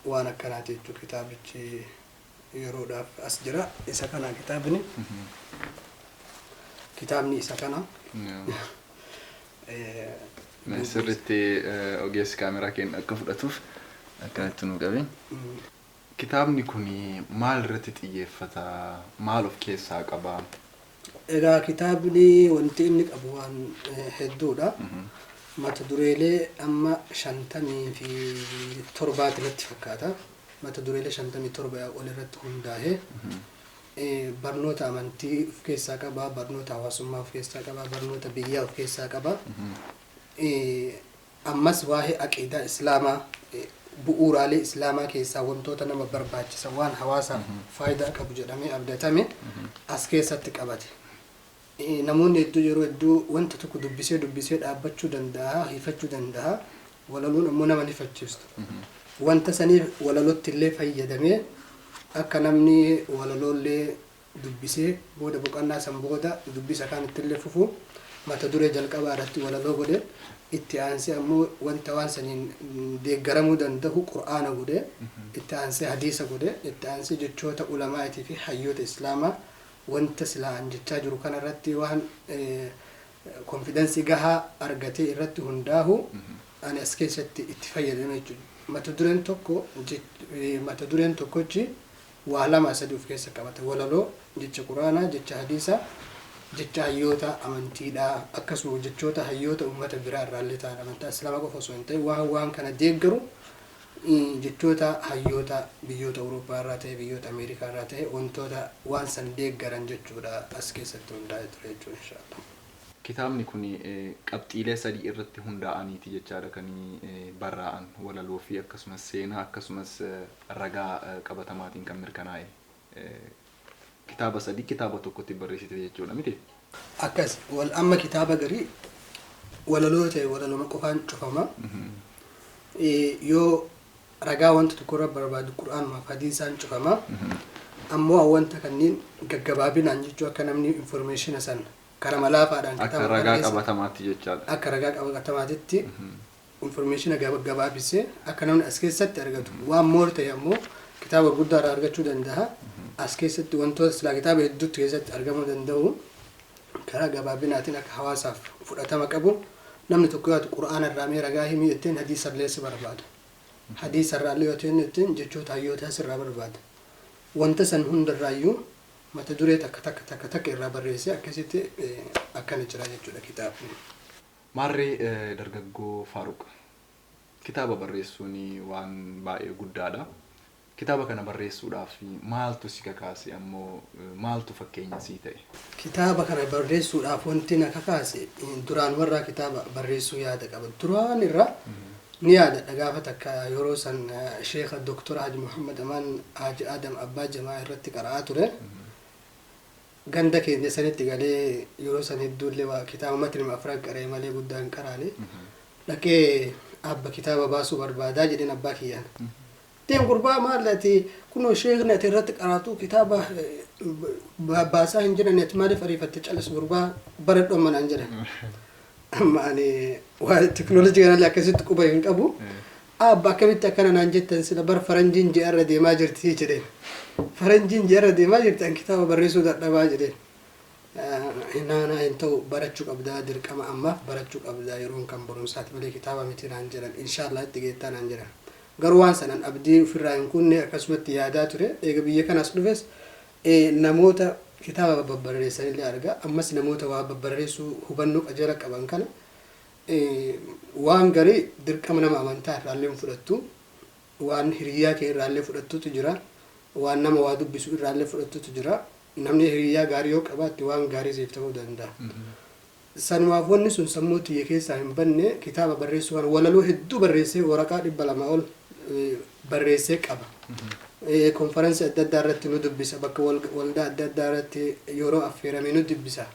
Waan akkanaati jechuudha. Kitaabichi yeroodhaaf as jira. Isa kana kitaabni. Kitaabni isa kana. Sirriitti ogeessi kaameraa keenya akka fudhatuuf akkanatti nu qabe. Kitaabni kun maal irratti xiyyeeffata? Maal of keessaa qaba? Egaa kitaabni wanti inni qabu waan hedduudha. Mata dureelee amma 57 natti fakkaata. Mata dureelee 57 ol irratti hundaa'ee barnoota amantii of keessaa qaba, barnoota hawaasummaa of keessaa qaba, barnoota biyyaa of keessaa qaba. Ammas waa'ee aqiidaa islaamaa, bu'uuraalee islaamaa keessaa wantoota nama barbaachisan, waan hawaasaaf faayidaa qabu jedhamee abdatame as keessatti qabate. Namoonni hedduu yeroo hedduu wanta tokko dubbisee dubbisee dhaabbachuu danda'a, hifachuu danda'a. Walaloon ammoo nama ni fachiistu. Wanta saniif walalotti illee fayyadamee akka namni walaloollee dubbisee booda boqonnaa san booda dubbisa kaanitti illee fufu, mata duree jalqabaa irratti walaloo godhe, itti aansee ammoo wanta waan saniin deeggaramuu danda'u qur'aana godhe, itti aansee hadiisa godhe, itti aansee jechoota ulamaa'itii fi hayyoota islaamaa wanta silaa an jechaa jiru kana irratti waan confidence gahaa argatee irratti hundaahu ani as keessatti itti fayyadame jechuudha. Mata dureen tokko, mata dureen tokkochi waa lama sadi of keessa qabata. Walaloo, jecha quraanaa, jecha hadiisaa, jecha hayyoota amantiidhaa, akkasuma jechoota hayyoota uummata biraa irraallee ta'an, amantaa islaamaa qofa osoo hin ta'in waan kana deeggaru, jechoota hayyoota biyyoota Awurooppaa irraa ta'e, biyyoota Ameerikaa irraa ta'e, wantoota waan san deeggaran jechuudha as keessatti hundaa'ee ture jechuudha, inshaallah. Kitaabni kun qabxiilee sadii irratti hundaa'aniiti jechaadha kan barraa'an, walaloo fi akkasumas seenaa akkasumas ragaa qabatamaatiin kan mirkanaa'e. Kitaaba sadii kitaaba tokkotti barreessite jechuudha miti? Akkas wal amma kitaaba garii walaloo ta'e walaloma qofaan cufama. Yoo ragaa wanta tokko irra barbaadu qur'aanumaaf hadiisaan cufama. Ammoo wanta kanneen gaggabaabinaan jechuu akka namni information san karaa malaafaadhaan Akka kitaaba ragaa barreessa. qabatamaatti jechaadha. Akka ragaa qabatamaatitti information gabaabisee akka namni as keessatti argatu. Waan more ta'e ammoo kitaaba guddaa irraa argachuu danda'a. As keessatti wantoota silaa kitaaba hedduutti keessatti argamuu danda'u karaa gabaabinaatiin akka hawaasaaf fudhatama qabu. Namni tokko yoo qur'aana irraa mee ragaa himii jetteen hadiisa illee si barbaada. Hadiisa irraa illee yoo ta'e jetteen jechoota hayyootaa sirraa barbaada. Wanta san hundarraayyuu mata duree takka takka takka takka irraa barreessee akkasitti akkana jira jechuudha kitaabni. Maarree dargaggoo Faaruq, kitaaba barreessuun waan baay'ee guddaadha. Kitaaba kana barreessuudhaaf maaltu si kakaase, ammoo maaltu fakkeenya sii ta'e? Kitaaba kana barreessuudhaaf wanti na kakaase, duraan warraa kitaaba barreessuu yaada qaba. Duraan irraa ni yaadadha. Gaafa takka yeroo san Sheekha Doktora Haji Muhammad Amaan Haji Adam Abbaa Jamaa irratti qara'aa ture. Ganda keenya sanitti galee yeroo san hedduullee waa kitaaba matni afran qaree malee guddaa hin qaraane. Dhaqee abba kitaaba baasuu barbaadaa jedheen abbaa kiyyaan. Deem gurbaa, maal ati, kunoo sheekni ati irratti qaraatu kitaaba baasaa hin jiran, ati maaliif ariifatte, callis gurbaa, baradhu amma naan jedhan. Amma ani waa teknoolojii kanallee akkasitti quba hin qabu. Abba, akkamitti akkana naan jettan, sila bar faranjiin ji'arra deemaa jirti jedheen. Faranjiin ji'arra deemaa jirti, an kitaaba barreessuu dadhabaa jedheen. Naanaa hin ta'u, barachuu qabdaa, dirqama ammaaf barachuu qabdaa, yeroon kan barumsaati malee kitaaba miti naan jedhan, inshaallah itti geettaa naan jedhan. Garuu waan sanan abdii ofirraa hin kunne, akkasumatti yaadaa ture. Eega biyya kanas dhufes namoota kitaaba babbarreessanillee arga. Ammas namoota waa babbarreessuu hubannoo qajeela qaban kana waan garii dirqama nama amantaa irraallee fudhattu, waan hiriyyaa kee irraallee fudhattutu jira, waan nama waa dubbisu irraallee fudhattutu jira. Namni hiriyyaa gaarii yoo qabaatte waan gaarii siif ta'uu danda'a. Sanumaaf wanni sun sammuu tiyya keessaa hin banne. Kitaaba barreessuu kana walaloo hedduu barreessee waraqaa 200 ol barreessee qaba. Konferensii adda addaa irratti nu dubbisa, bakka waldaa adda addaa irratti yeroo affeerame nu dubbisa.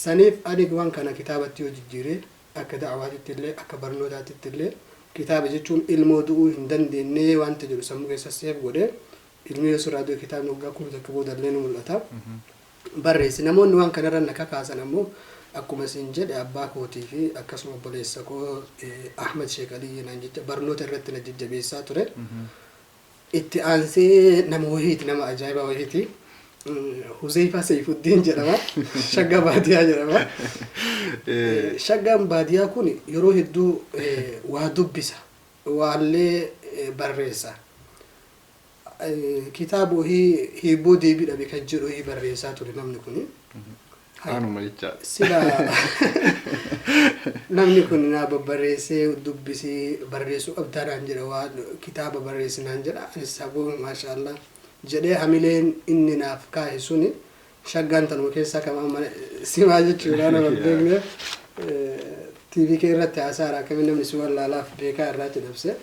Saniif ani waan kana kitaabatti yoo jijjiire akka da'awaatitti illee akka barnootaatitti illee kitaaba jechuun ilmoo du'uu hin dandeenye wanta jedhu sammuu keessa seef godhee, ilmi yoo sirraa du'e kitaabni waggaa 1000 booda illee ni mul'ata. Barreessi namoonni waan kanarra na kakaasan ammoo akkuma isin jedhe abbaa kootii fi akkasuma obboleessa koo Ahmad Sheek Aliyyi naan jecha barnoota irratti na jajjabeessaa ture. Itti aansee nama wahiiti, nama ajaa'ibaa wahiiti. Huzeyfaa Seyfuddiin jedhama. Shaggaa baadiyaa jedhama. Shaggaan baadiyaa kun yeroo hedduu waa dubbisa. Waallee barreessa. Kitaaba wahii hiibboo deebii dhabe kan jedhu wahii barreessaa ture namni kuni. Anuma jechaadha. Sila namni kun naa babbarreessee dubbisii barreessuu qabdaa naan jedha, waan kitaaba barreessi naan jedha. Anis saboo maashaallah jedhee hamileen inni naaf kaa'e suni shaggaan tanuma keessaa kam amma simaa jechuudha nama hin beekne TV kee irratti haasaara akkamiin namni si wallaalaaf beekaa irraa dabse.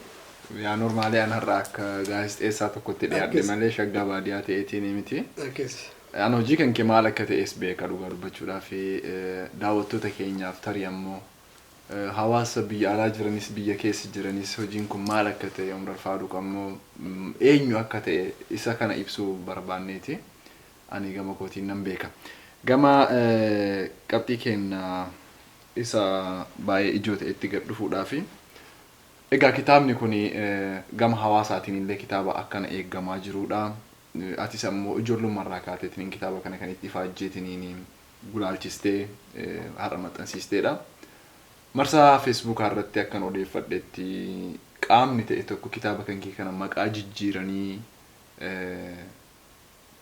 Yaa, normally an har'a akka gaazexeessaa tokkotti dhiyaadhe malee shaggaa baadiyaa ta'eetiin miti. Akkas. An hojii kan kee maal akka ta'es beeka dhugaa dubbachuudhaa fi daawwattoota keenyaaf, tarii ammoo hawaasa biyya alaa jiranis biyya keessa jiranis hojiin kun maal akka ta'e, Umar Faaruq ammoo eenyu akka ta'e isa kana ibsuu barbaanneeti. Ani gama kootiin nan beeka. Gama qabxii keenya isa baay'ee ijoo ta'etti gad dhufuudhaafi. Egaa kitaabni kun gama hawaasaatiin illee kitaaba akkana eeggamaa jirudha. Atis ammoo ijoollummaarraa kaateetiin kitaaba kana kan itti ifaajjeetiniin gulaalchistee har'a maxxansiisteedha. Marsaa Feesbuukaa irratti akkan odeeffadhetti qaamni ta'e tokko kitaaba kan kee kana maqaa jijjiiranii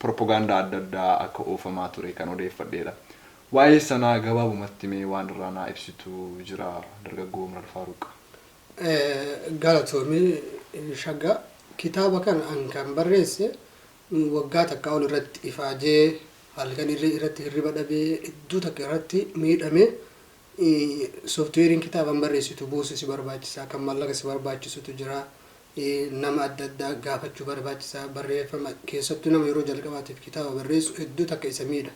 propagaandaa adda addaa akka oofamaa ture kan odeeffadheedha. Waa'ee sanaa gabaabumatti mee waan irraa naa ibsitu jira, dargaggoo Umar Faaruq? Galatoomii shaggaa. Kitaaba kana an kan barreesse waggaa takka ol irratti ifaajee, halkan irratti hirriba dhabee, hedduu takka irratti miidhame. Sooftiweeriin kitaaban barreessitu buusu si barbaachisa, kan maallaqa si barbaachisutu jira. Nama adda addaa gaafachuu barbaachisaa. Barreeffama keessattuu nama yeroo jalqabaatiif kitaaba barreessu hedduu takka isa miidha.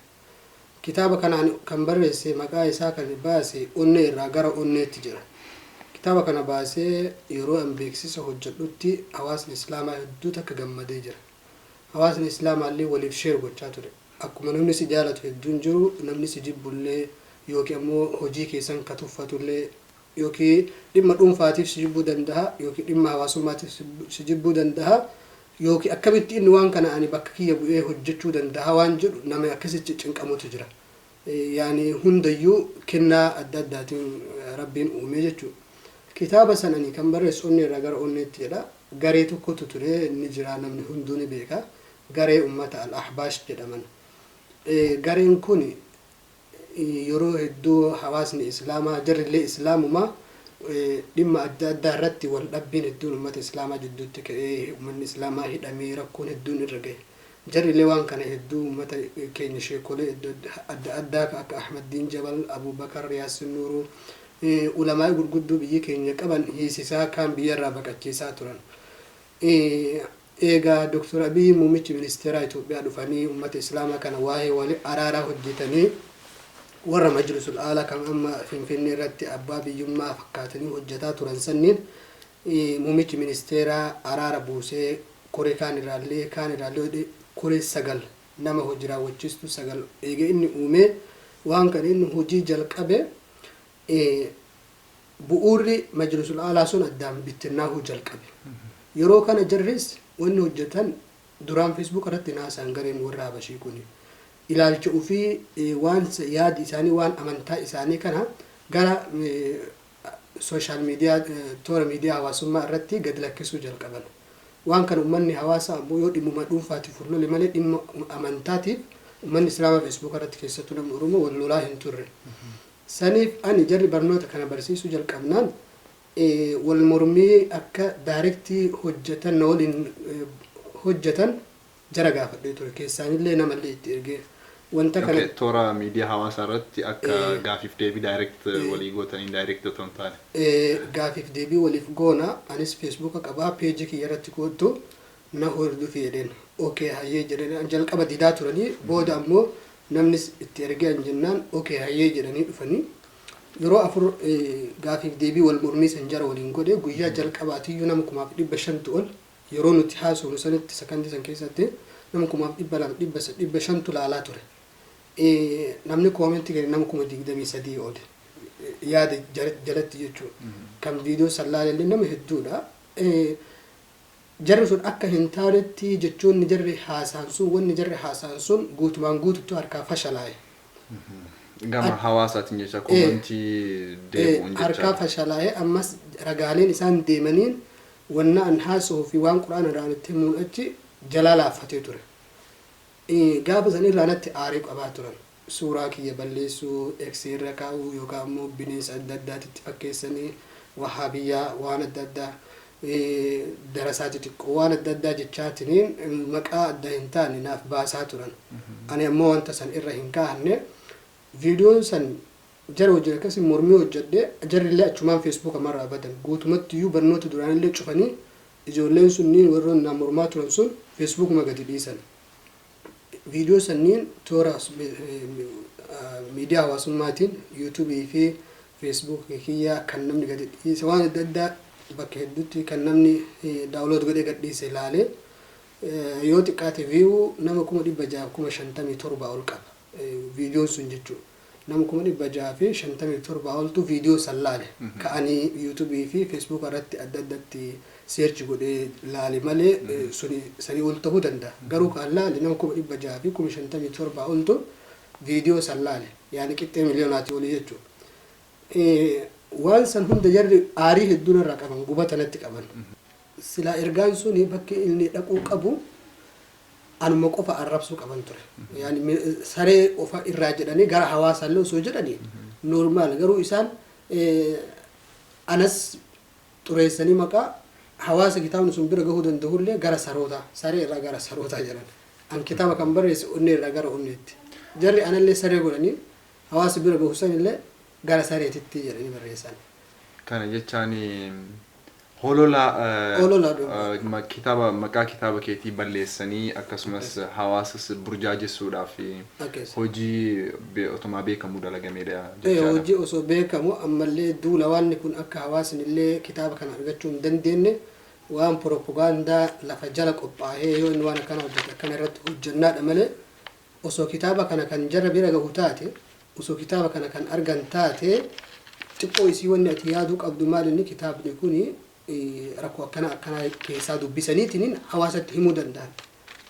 Kitaaba kanaan kan barreesse, maqaa isaa kan baase "Onnee irraa gara onneetti" jedha. Kitaaba kana baasee yeroo an beeksisa hojjedhutti hawaasni Islaamaa hedduu takka gammadee jira. Hawaasni Islaamaallee waliif share gochaa ture. Akkuma namni si jaalatu hedduun jiru, namni si jibbullee yookiin ammoo hojii keessan ka tuffatullee yookiin dhimma dhuunfaatiif si jibbuu danda'a, yookiin dhimma hawaasummaatiif si jibbuu danda'a, yookiin akkamitti inni waan kana ani bakka kiyya bu'ee hojjechuu danda'a waan jedhu nama akkasitti cinqamutu jira. Yaani hundayyuu kennaa adda addaatiin Rabbiin uumee jechuudha. Kitaaba sananii kan barreessu "Onnee irraa gara onneetti" jedha. Garee tokkotu ture, inni jira, namni hunduu ni beeka. Garee ummata Al-Ahbaash jedhaman. Gareen kun yeroo hedduu hawaasni Islaamaa, jarrillee Islaamumaa, dhimma adda addaa irratti wal dhabbiin hedduun ummata Islaamaa jidduutti ka'ee, uummanni Islaamaa hidhamee, rakkoon hedduun irra gahe. Jarrillee waan kana hedduu ummata keenya sheekolee adda addaa akka Ahmaddiin Jabal, Abubakar Yaasin Nuuruu, ulamaa'ii gurguddoo biyyi keenya qaban hiisisaa, kaan biyyarraa baqachiisaa turan. Eegaa Dr. Abiyyi muummichi ministeeraa Itoophiyaa dhufanii ummata Islaamaa kana waa'ee wali araaraa hojjetanii, warra Majlisul Aalaa kan amma Finfinnee irratti abbaa biyyummaa fakkaatanii hojjetaa turan sanniin muummichi ministeeraa araara buusee, koree kaan irraallee koree sagal, nama hojii raawwachiistu sagal eega inni uumee, waan kana inni hojii jalqabe, bu'uurri Majlisul Aalaa sun addaan bittinnaahuu jalqabe. Yeroo kana jarris wanni hojjetan duraan Facebook irratti naasaan gareen warra Habashii kun ilaalcha ofii, waan yaadi isaanii, waan amantaa isaanii kana gara social media, toora miidiyaa hawaasummaa irratti gad lakkisuu jalqaban. Waan kana uummanni hawaasaa ammoo yoo dhimmuma dhuunfaatiif wal lole malee dhimma amantaatiif uummanni Islaamaa Facebook irratti, keessattuu namni Oromoo, wal lolaa hin turre. Saniif ani jarri barnoota kana barsiisuu jalqabnaan wal mormii akka direct hojjetan, na waliin hojjetan jara gaafadhee ture. Keessaanillee namallee itti ergee wanta kana. Toora miidiyaa hawaasaa irratti akka gaafiif deebii direct walii gootanii, direct otoo hin taane. Gaafiif deebii waliif goona, anis Facebooka qabaa, peejii kiyya irratti kootu na hordofi jedheen. Okay, hayyee jedheen. Jalqaba didaa turanii, booda ammoo namnis itti ergee an jennaan okay, hayyee jedhanii dhufanii, yeroo afur gaafiif deebii wal mormii san jara waliin godhe. Guyyaa jalqabaatiyyuu nama 1500tu ol, yeroo nuti haasofnu sanitti, sakandii san keessatti nama 2000, 500tu laalaa ture. Namni koomentii gadi nama 23,000 ol yaada jalatti jechuudha. Kan viidiyoo san laalellee nama hedduudha. Jarri sun akka hin taanetti jechoonni jarri haasaan sun, wanni jarri haasaan sun guutumaan guututti harkaa fashalaa'e. Gama hawaasaatiin jecha, koomentii deebi'uun jecha. Harkaa fashalaa'e. Ammas ragaaleen isaan deemaniin wanna an haasa'uu fi waan Quraana irraa itti himuun achi jalaa laaffatee ture. Gaafa san irraa natti aarii qabaa turan. Suuraa kiyya balleessuu, eksii irra kaa'uu, yookaan immoo bineensa adda addaatitti fakkeessanii, wahaabiyyaa, waan adda addaa, darasaa xixiqqoo, waan adda addaa jechaatiniin maqaa adda hin taane naaf baasaa turan. Ani ammoo wanta san irra hin kaa'anne. Viidiyoon san jara wajjin akkasii mormii hojjedhe, jarrillee achumaan Facebooka marraa badan. Guutumatti iyyuu barnoota duraanillee cufanii, ijoolleen sunniin warroon naan mormaa turan sun Facebookuma gadi dhiisan. Viidiyoo sanniin toora miidiyaa hawaasummaatiin, YouTubeii fi Facebookii kiyya kan namni gadi dhiise, waan adda addaa bakka hedduutti kan namni download godhee gad dhiise ilaalee, yoo xiqqaate view nama 657,000 ol qaba. Viidiyoon sun jechuudha. Nama 657,000 oltu viidiyoo san laale. Ka'anii YouTubeii fi Facebook irratti adda addatti search godhee laale malee suni sanii ol ta'uu danda'a. Garuu kan laale nama 657,000 oltu viidiyoo san laale. Yaani qixxee miliyoonaati olii jechuudha. Waan san hunda jarri aarii hedduun irraa qaban, gubata natti qaban. Silaa ergaan suni bakki inni dhaquu qabu anuma qofa arrabsuu qaban ture. Yaani saree qofa irraa jedhanii gara hawaasaallee osoo jedhanii normal, garuu isaan anas xureessanii maqaa hawaasa kitaabni sun bira gahuu danda'ullee gara sarootaa, saree irraa gara sarootaa jedhan. An kitaaba kan barreesse "Onnee irraa gara onneetti". Jarri anallee saree godhanii hawaasa bira gahu sanillee gara sareetitti jedhanii barreessan. Kana jechaan Holola Holola dhugaa. Kitaaba maqaa kitaaba keetii balleessanii akkasumas hawaasas burjaajessuudhaaf Akkas. hojii otumaa beekamuu dalagameedha jechaadha. Hojii osoo beekamu ammallee duula waan kun akka hawaasni illee kitaaba kana argachuu hin dandeenye waan propagaandaa lafa jala qophaa'ee yoo inni waan akkana hojjete akkana irratti hojjennaadha malee, osoo kitaaba kana kan jara bira gahu taate, osoo kitaaba kana kan argan taate, xiqqoo isii wanni ati yaaduu qabdu maal inni kitaabni kuni rakkoo akkana akkanaa keessaa dubbisaniitiin hawaasatti himuu danda'an.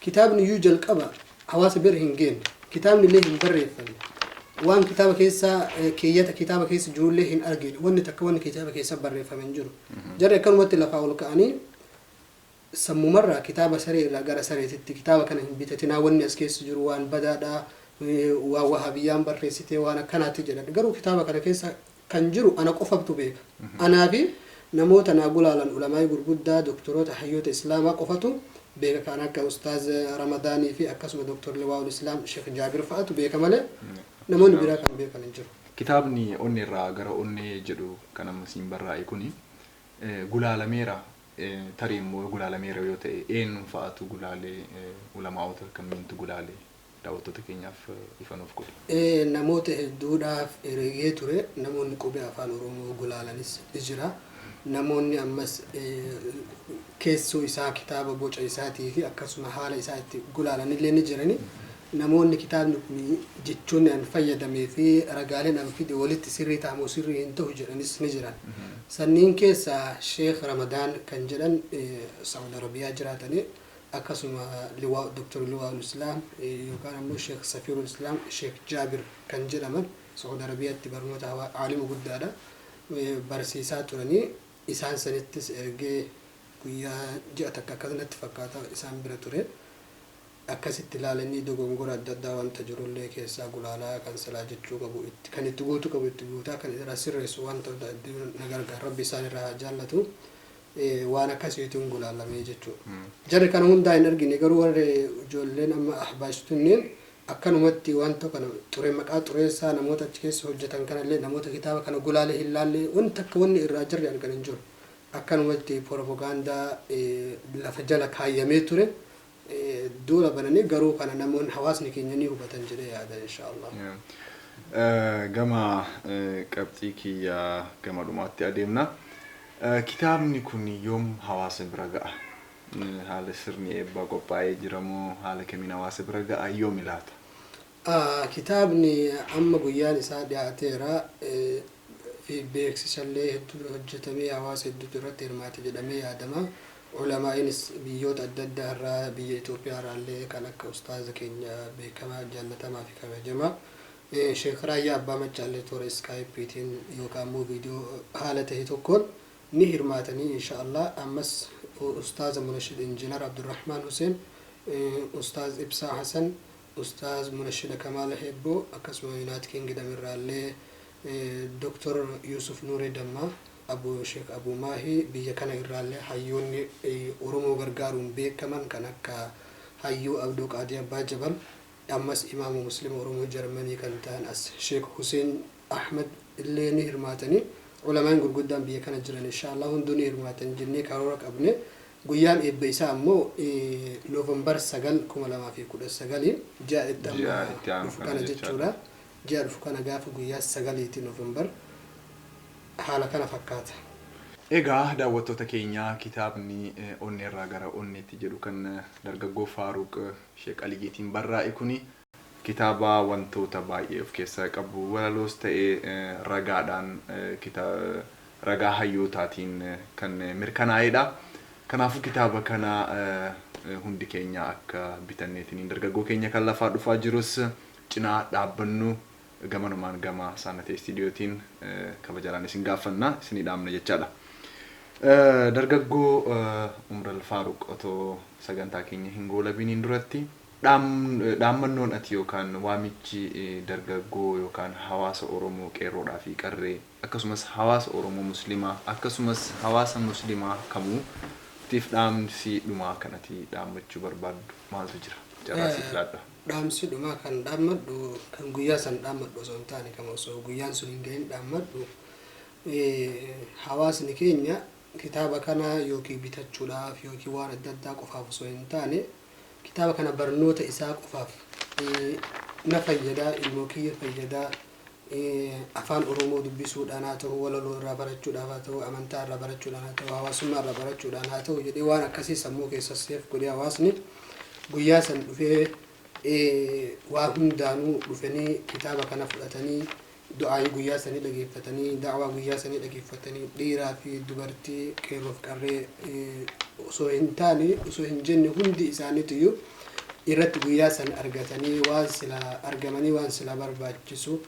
Kitaabni iyyuu jalqaba hawaasa bira hin geenye. Kitaabni illee hin barreeffamne. Waan kitaaba keessa keeyyata kitaaba keessa jirullee hin argine. Wanni takka wanni kitaaba keessa barreeffame hin jiru. Jarri akkanumatti lafaa ol ka'anii sammumarraa kitaaba saree irraa gara sareetitti kitaaba kana hin bitatinaa, wanni as keessa jiru waan badaadhaa, waan wahabiyyaan barreessitee waan akkanaatti jedhan. Garuu kitaaba kana keessa kan jiru ana qofatu beeka. Anaa fi namoota naa gulaalan, ulamaa'ii gurguddaa, doktoroota, hayyoota islaamaa qofatu beeka, kan akka Ustaaz Ramadaanii fi akkasuma Doktor Liwaa'ul Islaam Sheekh Jaabir fa'atu beeka malee namoonni biraa kan beekan hin jiru. Kitaabni onnee irraa gara onnee jedhu kan amma siin barraa'e kuni gulaalameera. Tarii immoo gulaalameera yoo ta'e eenyuun fa'aatu gulaalee, ulamaa'ota kamiintu gulaalee, daawwattoota keenyaaf ifa nuuf godhi. Namoota hedduudhaaf herregee ture. Namoonni qubee afaan Oromoo gulaalanis ni jira. Namoonni ammas keessoo isaa, kitaaba boca isaatii fi akkasuma haala isaa itti gulaalanillee ni jirani. Namoonni kitaabni kun jechoonni an fayyadamee fi ragaaleen an fide walitti sirrii ta'amoo sirrii hin ta'u jedhanis ni jiran. Sanniin keessaa Sheekh Ramadaan kan jedhan Saudi Arabiyaa jiraatanii, akkasuma Liwaa Dr. Liwaa'ul Islaam yookaan ammoo Sheekh Safiirul Islaam Sheekh Jaabir kan jedhaman Saudi Arabiyaatti barnoota aalima guddaadha. Barsiisaa turanii, isaan sanittis ergee guyyaa ji'a takka akkanatti fakkaata isaan bira ture. Akkasitti ilaalanii dogongora adda addaa wanta jirullee keessaa gulaalaa, kan silaa jechuu qabu itti, kan itti guutuu qabu itti guutaa, kan irraa sirreessu wanta hedduu na gargaara. Rabbi isaan irraa haa jaallatu. Waan akkasiitiin gulaalamee jechuudha. Jarri kana hundaa hin argine, garuu warri ijoolleen amma ahbaashtunneen akkanumatti wanta kana xure, maqaa xureessaa namoota achi keessa hojjetan kanallee, namoota kitaaba kana gulaalee hin laalle, wanta akka wanni irraa jarri argan hin jiru. Akkanumatti propagaandaa lafa jala kaayyamee ture duula bananii, garuu kana namoonni hawaasni keenya ni hubatan jedhee yaada, inshaallah. Gama qabxii kiyya gama dhumaatti adeemna. Kitaabni kun yoom hawaasa bira ga'a? Haala sirni eebbaa qophaa'ee jiramoo, haala kamiin hawaasa bira ga'a, yoom ilaata? Kitaabni amma guyyaan isaa dhiyaateera fi beeksisallee hedduu hojjetamee hawaasa hedduutu irratti hirmaate jedhamee yaadama. Ulamaa'inis biyyoota adda addaa irraa, biyya Itoophiyaa irraallee kan akka ustaaza keenya beekamaa, jaallatamaa fi kabajamaa Sheekh Raayyaa Abbaa Maccaallee toora iskaayipiitiin yookaan immoo viidiyoo haala ta'e tokkoon ni hirmaatanii, insha Allah. Ammas ustaaza Munashid Injiinar Abdurrahmaan Hussein, Ustaaz Ibsaa Hasan, Ustaaz Munashida Kamaala Hebboo, akkasuma United Kingdom irraallee Dr. Yusuf Nuuree Dammaa, Abu Sheekh Abu Maahii, biyya kana irraallee hayyoonni Oromoo gargaaruun beekaman kan akka hayyuu Abduu Qaadii Abbaa Jabal, ammas imaama Muslima Oromoo Jarmanii kan ta'an as Sheekh Hussein Ahmed illee ni hirmaatanii. Ulamaan gurguddaan biyya kana jiran insha Allah hunduu ni hirmaatan jennee karoora qabne. Guyyaan eebba isaa ammoo November 9, 2019, ji'a itti Ji'a amma itti aanu dhufu kana kana jechaadha. jechuudha. Ji'a dhufu kana gaafa guyyaa 9ti November, haala kana fakkaata. Egaa daawwattoota keenya, kitaabni onnee irraa gara onneetti jedhu kan dargaggoo Faaruq Sheek Aligeetiin barraa'e kuni kitaaba wantoota baay'ee of keessaa qabu, walaloos ta'ee ragaadhaan ragaa hayyootaatiin kan mirkanaa'edha. Kanaafuu kitaaba kana hundi keenya akka bitanneetiin dargaggoo keenya kan lafaa dhufaa jirus cinaa dhaabbannu gamanumaan gama Saanatee Istiidiyootiin kabajaadhaan isin gaafanna, isinii dhaamna jechaadha. Dargaggoo Umral Faaruq, otoo sagantaa keenya hin goolabiniin duratti dhaammannoon ati yookaan waamichi dargaggoo yookaan hawaasa Oromoo qeerroodhaa fi qarree, akkasumas hawaasa Oromoo Muslimaa, akkasumas hawaasa Muslimaa kamuutiif dhaamsi dhumaa kan ati dhaammachuu barbaaddu maaltu jira? Carraa siif laadha. Dhaamsi dhumaa kan dhaammadhu, kan guyyaa san dhaammadhu osoo hin taane, kan osoo guyyaan sun hin gahin dhaammadhu, hawaasni keenya Kitaaba kana yookiin bitachuudhaaf yookiin waan adda addaa qofaaf osoo hin taane, kitaaba kana barnoota isaa qofaaf na fayyadaa, ilmoo kiyya fayyadaa, afaan Oromoo dubbisuudhaan haa ta'u, walaloo irraa barachuudhaaf haa ta'u, amantaa irraa barachuudhaan haa ta'u, hawaasummaa irraa barachuudhaan haa ta'u jedhee waan akkasii sammuu keessa seef godhee hawaasni guyyaa san dhufee waa hundaanuu dhufanii kitaaba kana fudhatanii, du'aayii guyyaa sanii dhageeffatanii, da'waa guyyaa sanii dhageeffatanii, dhiiraa fi dubartii, qeerroof qarree osoo hin taane, osoo hin jenne, hundi isaaniitiyyuu irratti guyyaa san argatanii, waan silaa argamanii, waan silaa barbaachisu,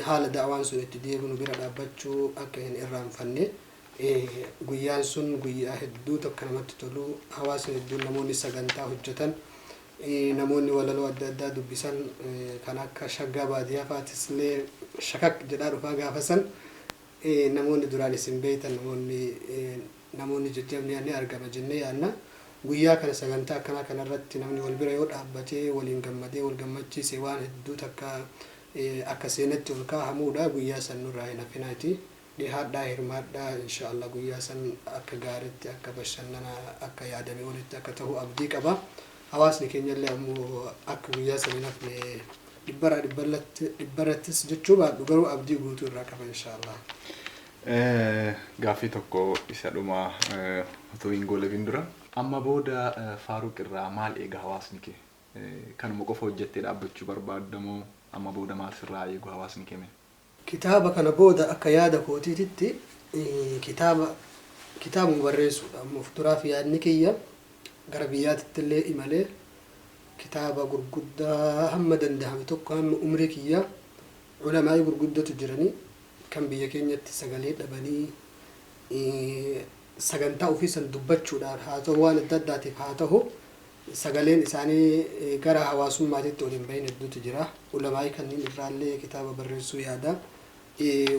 haala da'waan sun itti deemnu bira dhaabbachuu akka hin irraanfanne. Guyyaan sun guyyaa hedduu tokko namatti tolu. Hawaasni hedduun, namoonni sagantaa hojjetan, namoonni walaloo adda addaa dubbisan, kan akka shaggaa baadiyyaa fa'aatis illee shakak jedhaa dhufaa gaafa san. Namoonni duraan isin beektan, namoonni jajjabni ni argama jennee yaadna. Guyyaa kana sagantaa akkanaa kanarratti namni wal bira yoo dhaabbatee waliin gammadee wal gammachiise, waan hedduu takka akka seenatti ol kaahamuudha. Guyyaa san nurraa hin hafinaati. Dhihaadhaa, hirmaadhaa. Inshaallah guyyaa san akka gaariitti, akka bashannana, akka yaadame olitti akka ta'u abdii qaba. Hawaasni keenyallee ammoo akka guyyaa san hin hafne dhibbarraa dhibbarrattis jechuu baadhu, garuu abdii guutuu irraa qaba, inshaallah. Gaaffii tokko isa dhumaa otoo hin goolabin dura. Amma booda Faaruq irraa maal eega hawaasni kee? Kanuma qofa hojjettee dhaabbachuu barbaaddamoo amma booda maal sirraa eegu hawaasni kee? Kitaaba kana booda akka yaada kootiititti kitaabuma barreessuudha. Amma of duraaf yaadni kiyya gara biyyaatitti illee imalee kitaaba gurguddaa hamma dandahame tokko, hamma umrii kiyya, ulamaa'ii gurguddatu jiranii kan biyya keenyatti sagalee dhabanii, sagantaa ofii san dubbachuudhaan haa ta'u, waan adda addaatiif haa ta'u, sagaleen isaanii gara hawaasummaatitti ol hin bahin hedduutu jira. Ulamaa'ii kanneen irraallee kitaaba barreessuu yaada.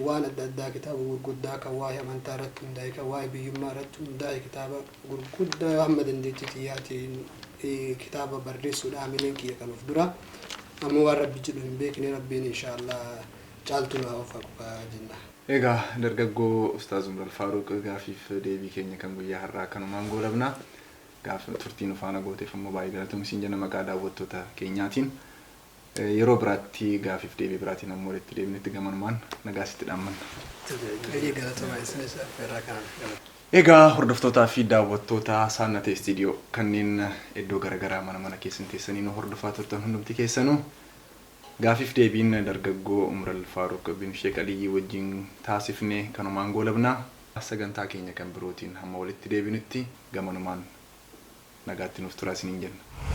Waan adda addaa, kitaaba gurguddaa kan waa'ee amantaa irratti hundaa'e, kan waa'ee biyyummaa irratti hundaa'e, kitaaba gurguddaa hamma dandeettii xiyyaatiin kitaaba barreessuudha hamileen kiyya kan of dura. Ammoo waan Rabbi jedhu hin beekne, Rabbiin inshaallah caaltu nu haa uffaqu jenna. Egaa dargaggoo Ustaaz Umar Faaruq, gaafiif deebii keenya kan guyyaa har'aa kanumaan goolabna. Gaafa turtii nu faana gooteef ammoo baay'ee galatoomii siin jenna maqaa daawwattoota keenyaatiin. Yeroo biraatti gaafiif deebii biraatiin ammoo walitti deebinutti gamanumaan nagaa sitti dhaammanna. Baay'ee galatoomaa, isinis affeerraa kanaan. Egaa hordoftootaa fi daawwattoota Saannatee Istiidiyoo kanneen iddoo garaagaraa mana mana keessan teessanii nu hordofaa turtan hundumti keessanuu, gaafiif deebiin dargaggoo Umral Faaruq bin Sheek Aliyyii wajjin taasifne kanumaan goolabna. Sagantaa keenya kan birootiin hamma walitti deebinutti gamanumaan nagaatti nuuf turaa isiniin jenna.